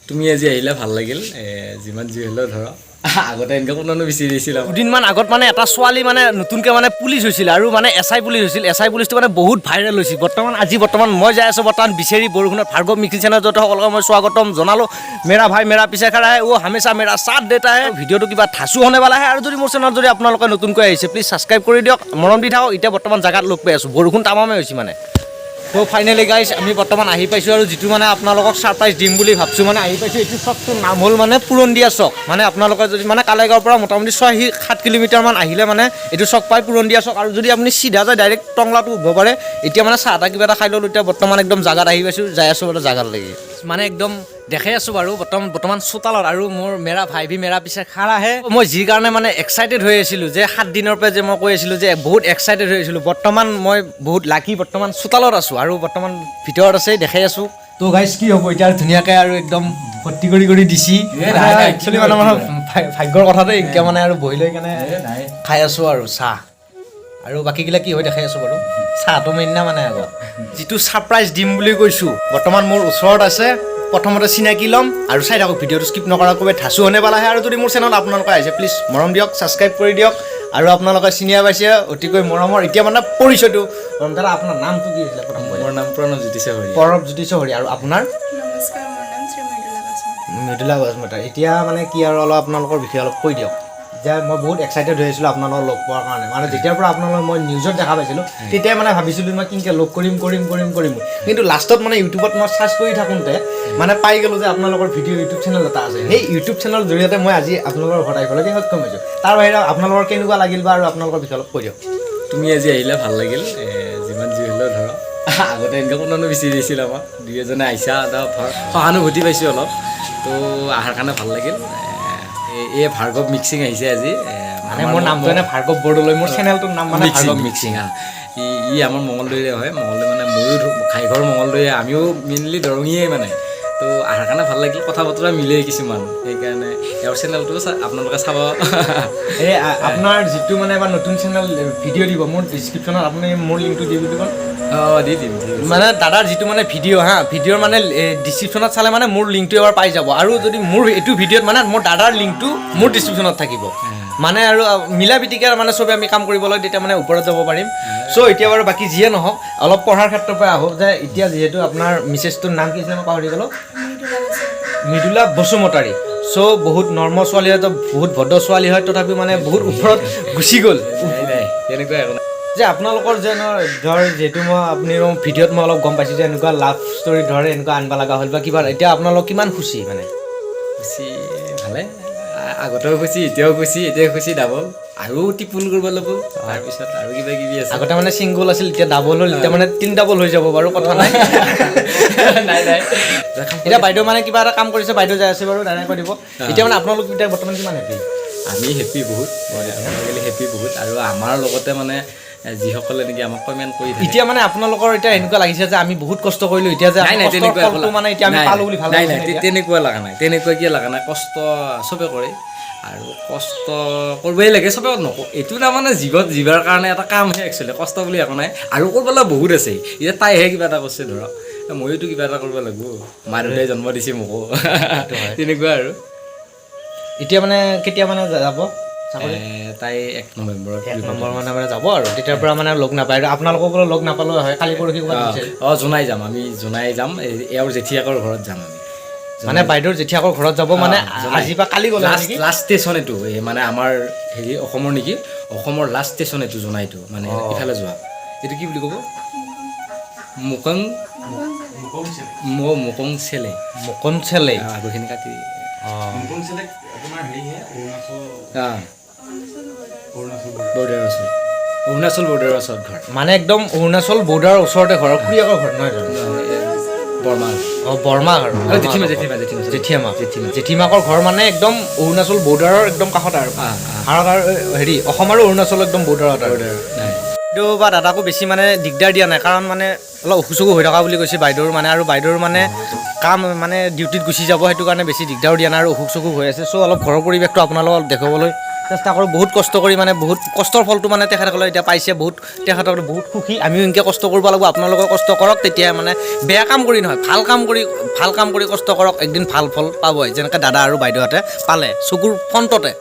তুমি আজি আহিলা, ভাল লাগিল। যিমান যি হ'লেও ধৰা আগতে এনেকৈ কোনেনো বিচাৰি দিছিল আমাক? দুদিনমান আগত মানে এটা ছোৱালী মানে নতুনকৈ মানে পুলিচ হৈছিল আৰু মানে এছ I police হৈছিল। এছ I পুলিচটো মানে বহুত ভাইৰেল হৈছিল। বৰ্তমান আজি বৰ্তমান মই যাই আছোঁ বৰ্তমান বিচাৰি বৰষুণত ভাৰ্গৱ মিক্সিং চেনেল, য'ত সকলোকে মই স্বাগতম জনালোঁ। मेरा भाई मेरा पीछे खड़ा है, वो हमेशा मेरा साथ देता है। ভিডিঅ'টো কিবা ধাচু होने वाला है। আৰু যদি মোৰ চেনেলত যদি আপোনালোকে নতুনকৈ আহিছে, প্লিজ ছাবস্ক্ৰাইব কৰি দিয়ক, মৰম দি থাকক। এতিয়া বৰ্তমান জেগাত লগ পাই আছোঁ, বৰষুণ তামামে হৈছে মানে। তো ফাইনেলি গাইজ, আমি বৰ্তমান আহি পাইছোঁ আৰু যিটো মানে আপোনালোকক ছাৰপ্ৰাইজ দিম বুলি ভাবছোঁ, মানে আহি পাইছোঁ। এইটো চকটোৰ নাম হ'ল মানে পুৰন্দিয়া চক। মানে আপোনালোকে যদি মানে কালাইগাঁৱৰ পৰা মোটামুটি 6-7 কিলোমিটাৰমান আহিলে মানে এইটো চক পায়, পুৰন্দিয়া চক। আৰু যদি আপুনি চিধা যায়, ডাইৰেক্ট টংলাটো উঠিব পাৰে। এতিয়া মানে চাহ তাহ কিবা এটা খাই ল'লোঁ। এতিয়া বৰ্তমান একদম জাগাত আহি পাইছোঁ, যাই আছোঁ মানে জাগাত লাগি মানে একদম দেখাই আছোঁ বাৰু। বৰ্তমান চোতালত আৰু মোৰ मेरा भाई भी मेरा पीछे खड़ा है। মই যি কাৰণে মানে এক্সাইটেড হৈ আছিলোঁ যে 7 দিনৰ পৰা যে মই কৈ আছিলোঁ যে বহুত এক্সাইটেড হৈ আছিলোঁ, বৰ্তমান মই বহুত লাকি। বৰ্তমান চোতালত আছোঁ আৰু বৰ্তমান ভিতৰত আছে, দেখাই আছোঁ। তো গাইজ, কি হ'ব এতিয়া? আৰু ধুনীয়াকৈ আৰু একদম ভৰ্তি কৰি কৰি দিছি। এ নাই, নাই, একচুৱেলি মানে আমাৰ ভাগ্যৰ কথাতে এতিয়া মানে আৰু বহি লৈ কেনে নাই। খাই আছোঁ আৰু চাহ আৰু বাকীগিলা কি হয় দেখাই আছোঁ বাৰু। চাহটো মেইন না। মানে আগত যিটো ছাৰপ্ৰাইজ দিম বুলি কৈছোঁ, বৰ্তমান মোৰ ওচৰত আছে। প্ৰথমতে চিনাকি ল'ম আৰু চাই থাকক ভিডিঅ'টো স্কিপ নকৰাকৈ, ধাচু होने वाला है। আৰু যদি মোৰ চেনেলত আপোনালোকে আহিছে, প্লিজ মৰম দিয়ক, ছাবস্ক্ৰাইব কৰি দিয়ক। আৰু আপোনালোকে চিনিয়ে পাইছে, অতিকৈ মৰমৰ। এতিয়া মানে পৰিচয়টো ল'ম। দাদা, আপোনাৰ নামটো কি আছিলে প্ৰথম কৈ? মোৰ নাম প্ৰণৱজ্যোতি চহৰীয়া। প্ৰণৱজ্যোতি চহৰী। আৰু আপোনাৰ? নমস্কাৰ, মোৰ নাম শ্ৰী মৃদুলা বসুমতাৰী। মৃদুলা বসুমতাৰী। এতিয়া মানে কি আৰু অলপ আপোনালোকৰ বিষয়ে অলপ কৈ দিয়ক যে মই বহুত এক্সাইটেড হৈ আছিলোঁ আপোনালোকক লগ পোৱাৰ কাৰণে। মানে যেতিয়াৰ পৰা আপোনালোক মই নিউজত দেখা পাইছিলোঁ, তেতিয়াই মানে ভাবিছিলোঁ মই কিনকে লগ কৰিম কৰিম কৰিম কৰিম। কিন্তু লাষ্টত মানে ইউটিউবত মই চাৰ্চ কৰি থাকোঁতে মানে পাই গ'লোঁ যে আপোনালোকৰ ভিডিঅ' ইউটিউব চেনেল এটা আছে। সেই ইউটিউব চেনেলৰ জৰিয়তে মই আজি আপোনালোকৰ ঘৰত আহিবলৈকে সক্ষম হৈছোঁ। তাৰ বাহিৰে আপোনালোকৰ কেনেকুৱা লাগিল বা আৰু আপোনালোকৰ বিষয়ে অলপ কৈ দিয়ক। তুমি আজি আহিলা, ভাল লাগিল। যিমান যি হ'লেও ধৰা আগতে এনেকৈ কোনেনো বিচাৰি দিছিল আমাক? দুই এজনে আহিছা, এটা ধৰ সহানুভূতি পাইছোঁ অলপ। তো অহাৰ কাৰণে ভাল লাগিল। এই ভাৰ্গৱ মিক্সিং আহিছে আজি। মানে মোৰ নামটো এনে ভাৰ্গৱ বৰদলৈ, মোৰ চেনেলটোৰ নাম মানে মিক্সিং। ভাৰ্গৱ। মিক্সিং। হা, ই ই আমাৰ মঙলদৈৰে হয়। মঙলদৈ মানে ময়ো ঘাইঘৰ মঙলদৈয়ে, আমিও মেইনলি দৰঙীয়ে মানে। তো অহাৰ কাৰণে ভাল লাগিল, কথা বতৰা মিলে কিছুমান, সেইকাৰণে এওঁৰ চেনেলটোও আপোনালোকে চাব। এই আপোনাৰ যিটো মানে এবাৰ নতুন চেনেল ভিডিঅ' দিব, মোৰ ডিছক্ৰিপশ্যনত আপুনি মোৰ লিংকটো দি দিব। অঁ, দি দিম, ঠিক আছে। মানে দাদাৰ যিটো মানে ভিডিঅ' হা, ভিডিঅ'ৰ মানে ডিছক্ৰিপশ্যনত চালে মানে মোৰ লিংকটো এবাৰ পাই যাব। আৰু যদি মোৰ এইটো ভিডিঅ'ত মানে মোৰ দাদাৰ লিংকটো মোৰ ডিছক্ৰিপশ্যনত থাকিব। মানে আৰু মিলা প্ৰীতিকে মানে চবে আমি কাম কৰিব লাগে, তেতিয়া মানে ওপৰত যাব পাৰিম। চ' এতিয়া বাৰু বাকী যিয়ে নহওক, অলপ পঢ়াৰ ক্ষেত্ৰৰ পৰা আহোঁ যে এতিয়া যিহেতু আপোনাৰ মিছেছটোৰ নাম কি আছিলে, মই পাহৰি গ'লোঁ। মৃদুলা বসুমতাৰী। মৃদুলা বসুমতাৰী। চ' বহুত নম্ৰ ছোৱালী হয়, তো বহুত ভদ্ৰ ছোৱালী হয়, তথাপিও মানে বহুত ওপৰত গুচি গ'ল। নাই নাই, তেনেকুৱা একো নাই। যে আপোনালোকৰ যে ন ধৰ যিহেতু মই আপুনি ভিডিঅ'ত মই অলপ গম পাইছোঁ যে এনেকুৱা লাভ ষ্টৰী ধৰ এনেকুৱা আনিব লগা হ'ল বা কিবা, এতিয়া আপোনালোক কিমান খুচি মানে? খুচি ভালে। আগতেও খুচি, এতিয়াও খুচি, এতিয়াও খুচি ডাবল আৰু ট্ৰিপুল কৰিব লাগিব। তাৰপিছত আৰু কিবা কিবি আছে। আগতে মানে ছিংগল আছিল, এতিয়া ডাবল হ'ল, এতিয়া মানে তিনি ডাবল হৈ যাব বাৰু, কথা নাই। নাই নাই। এতিয়া বাইদেউ মানে কিবা এটা কাম কৰিছে, বাইদেউ যাই আছে বাৰু, দাদাই কৈ দিব। এতিয়া মানে আপোনালোক এতিয়া বৰ্তমান কিমান হেপী? আমি হেপী বহুত, হেপী বহুত। আৰু আমাৰ লগতে মানে যিসকলে নেকি আমাক কমেণ্ট কৰি থাকে। এতিয়া মানে আপোনালোকৰ এতিয়া এনেকুৱা লাগিছে যে আমি বহুত কষ্ট কৰিলোঁ, এতিয়া যে নাই নাই, কষ্টৰ তেনেকুৱা একো ফলটো মানে এতিয়া আমি নাই, পালোঁ বুলি ভাল নাই লাগিছে নাই নে এতিয়া? তেনেকুৱা লগা নাই। তেনেকুৱা কিয় লগা নাই? কষ্ট চবে কৰে আৰু কষ্ট কৰিবই লাগে চবে। এইটো তাৰমানে জীৱত জীৱাৰ কাৰণে এটা কামহে একচুৱেলি, কষ্ট বুলি একো নাই। আৰু কৰিব বহুত আছে। এতিয়া তাইহে কিবা এটা কৰিছে ধৰক, ময়োতো কিবা এটা কৰিব লাগিব। মা দেউতাই জন্ম দিছে মোকো, তেনেকুৱা আৰু। এতিয়া মানে কেতিয়া মানে যাব চাকৰি? তাই 1 নৱেম্বৰত। 1 নম্বৰ মানে মানে যাব আৰু তেতিয়াৰ পৰা মানে লগ নাপায় আৰু আপোনালোকক লগ নাপালেও হয়, কালি পৰহি ক'ৰবাত গৈছে। অঁ, জোনাই যাম আমি, জোনাই যাম। এওঁৰ জেঠীয়েকৰ ঘৰত যাম আমি। মানে বাইদেউৰ জেঠীয়েকৰ ঘৰত যাব মানে আজি বা কালি গ'লে লাষ্ট নেকি? লাষ্ট ষ্টেচন এইটো। এই মানে আমাৰ হেৰি অসমৰ নেকি, অসমৰ লাষ্ট ষ্টেচন এইটো জোনাইটো। মানে ইফালে যোৱা এইটো কি বুলি ক'ব, মুকং মুকং চেলে। মুকন চেলে। আগৰখিনি কাটি। মুকং চেলেক আপোনাৰ হেৰিহে অৰুণাচল। অৰুণাচল। বৰ্ডাৰৰ ওচৰত, অৰুণাচল বৰ্ডাৰৰ ওচৰত ঘৰ। মানে একদম অৰুণাচল বৰ্ডাৰৰ ওচৰতে ঘৰ, খুৰীয়েকৰ ঘৰ নহয় জানো? বৰমা। অঁ, বৰমা ঘৰ। জেঠীমা, জেঠীমা, জেঠীমা। জেঠীমা। জেঠীমা। জেঠীমাকৰ ঘৰ মানে একদম অৰুণাচল বৰ্ডাৰৰ একদম কাষত আৰু আহ, আহ। ভাৰত আৰু হেৰি অসম আৰু অৰুণাচল একদম বৰ্ডাৰত আৰু বৰ্ডাৰ নাই। বাইদেউ বা দাদাকো বেছি মানে দিগদাৰ দিয়া নাই, কাৰণ মানে অলপ অসুখ চসুখ হৈ থকা বুলি কৈছে বাইদেউৰ মানে, আৰু বাইদেউৰ মানে কাম মানে ডিউটিত গুচি যাব, সেইটো কাৰণে বেছি দিগদাৰো দিয়া নাই আৰু অসুখ চসুখ হৈ আছে। চ' অলপ ঘৰৰ পৰিৱেশটো আপোনালোকক দেখুৱাবলৈ চেষ্টা কৰোঁ। বহুত কষ্ট কৰি মানে বহুত কষ্টৰ ফলটো মানে তেখেতসকলে এতিয়া পাইছে, বহুত তেখেতসকলে বহুত সুখী। আমিও এনেকৈ কষ্ট কৰিব লাগিব, আপোনালোকেও কষ্ট কৰক, তেতিয়া মানে বেয়া কাম কৰি নহয়, ভাল কাম কৰি, ভাল কাম কৰি কষ্ট কৰক, একদিন ভাল ফল পাবই, যেনেকৈ দাদা আৰু বাইদেউহঁতে পালে চকুৰ ফ্ৰণ্টতে।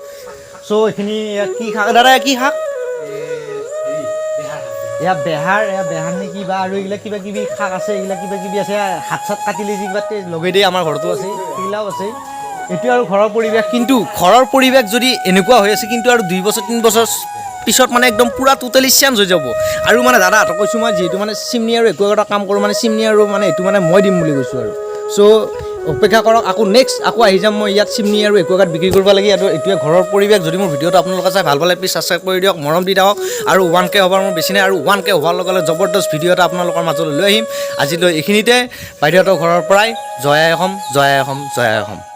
চ' এইখিনি ইয়াত কি শাক দাদা, কি শাক? এয়া বেহাৰ, এয়া বেহাৰ নে কিবা, আৰু এইগিলা কিবা কিবি শাক আছে, এইগিলা কিবা কিবি আছে। হাত চাত কাটিলে যি কিবা লগাই দিয়ে, আমাৰ ঘৰতো আছে, সেইগিলাও আছে। এইটো আৰু ঘৰৰ পৰিৱেশ। কিন্তু ঘৰৰ পৰিৱেশ যদি এনেকুৱা হৈ আছে, কিন্তু আৰু 2 বছৰ 3 বছৰ পিছত মানে একদম পূৰা টোটেলি চেঞ্জ হৈ যাব। আৰু মানে দাদাহঁতক কৈছোঁ মই, যিহেতু মানে চিমনি আৰু একো এটা কাম কৰোঁ, মানে চিমনি আৰু মানে এইটো মানে মই দিম বুলি কৈছোঁ আৰু। চ' অপেক্ষা কৰক, আকৌ নেক্সট আকৌ আহি যাম মই ইয়াত চিমনি আৰু একুৱাগাৰ্ড বিক্ৰী কৰিব লাগে। আৰু এইটোৱে ঘৰৰ পৰিৱেশ। যদি মোৰ ভিডিঅ'টো আপোনালোকে চাই ভাল পালে প্লিজ ছাবস্ক্ৰাইব কৰি দিয়ক, মৰম দি থাকক। আৰু 1K হ'বৰ মোৰ বেছি নাই, আৰু 1K হোৱাৰ লগে লগে জবৰদস্ত ভিডিঅ' এটা আপোনালোকৰ মাজলৈ লৈ আহিম। আজিলৈ এইখিনিতে, বাইদেউহঁতৰ ঘৰৰ পৰাই জয় আই অসম, জয় আই অসম, জয় আই অসম।